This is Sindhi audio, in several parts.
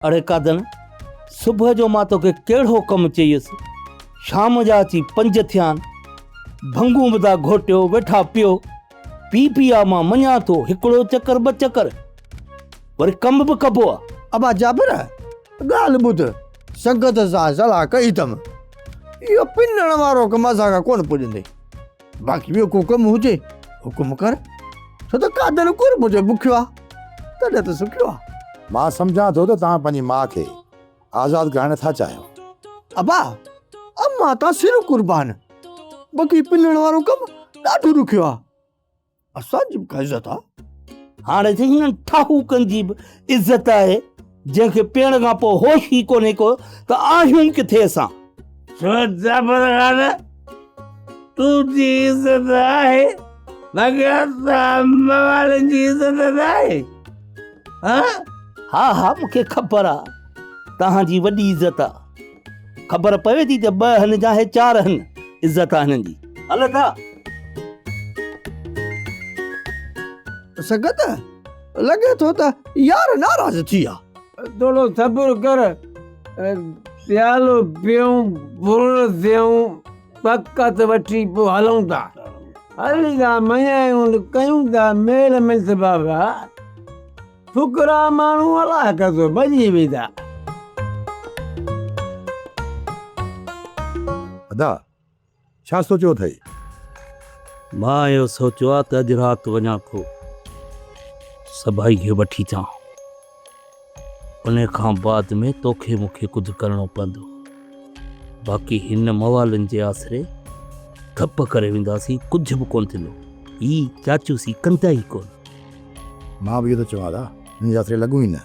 اڙي قادن، صبح جو مان توکي ڪهڙو ڪم چيس، شام جا اچي پنج ٿيا آهن، ڀنگون به ٿا گهوٽيو، ويٺا پيو، پي پي آ مان مڃان ٿو، هڪڙو چڪر ٻه چڪر، وري ڪم به ڪبو آ. ابا جابر، ڳالهه ٻڌ، سنگت سان صلاح ڪئي اٿم، اهو پنڻ وارو ڪم اسان کان ڪونه پڄندي. باقي ٻيو ڪو ڪم هجي حڪم ڪر، ڇو ته قادر قرب جو بکيو آ، تڏهن ته سکيو آ. مان سمجهان ٿو ته توهان پنهنجي ماء کي آزاد ڪرائڻ نٿا چاهيو. ابا، امان تان سر قربان، باقي پنڻ وارو ڪم ڏاڍو ڏکيو آ. اسان جي به ڪا عزت آ. هاڻي سائين هنن ٺاهوڪن جي به عزت آهي، جنهن کي پيئڻ کان پوء هوش ئي ڪونهي ڪو ته آهيون ڪٿي اسان. ڇو جعفر خان تنهنجي عزت آهي باقي اسان موالين جي عزت ناهي ها؟ ها ها مون کي خبر آ توهان جي وڏي عزت آ. خبر پوي ٿي ته ٻه هن جا هي چار هن، عزت آ هنن جي. هل ٿا. سنگت، لڳي ٿو ته يار ناراض ٿي ويا. ٿورو صبر ڪر، پيالو پيئون، پورڻ ٿيون، طاقت وٺي پوء هلون ٿا. هلي ٿا مڃايون ته ڪيون ٿا ميل منٿ بابا. ڦڪرا ماڻهو الاء ڪٿو ڀڄي ويندا. ادا، ڇا سوچيو اٿئي؟ مان اهو سوچيو آ ته اڄ رات وڃان ٿو سڀائي کي وٺي اچان. ان کان بعد ۾ توکي مون کي ڪجهه ڪرڻو پوندو. باقي هن موالين جي آسري ڌپ ڪري وينداسين، ڪجهه به ڪونه ٿيندو. هي چاچوسي ڪندا ئي ڪونه. مان به اهو ٿو چوان ادا، هن جي آسري لڳون ئي نه.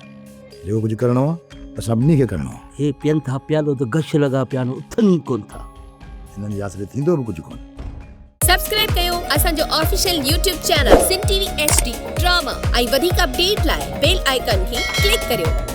جيڪو ڪجهه ڪرڻو آ، اسان ٻنهي کي ڪرڻو آ. هي پين ٿا پيالو ته غش لڳا پيا آهن، اٿن ئي ڪونه ٿا. هنن جي آسري ٿيندو به ڪجهه ڪونه. سبسڪرائب ڪيو اسان جو official YouTube channel Sindh T V H D drama ۽ وڌيڪ اپڊيٽ لاء بيل آئيڪان کي ڪلڪ ڪريو.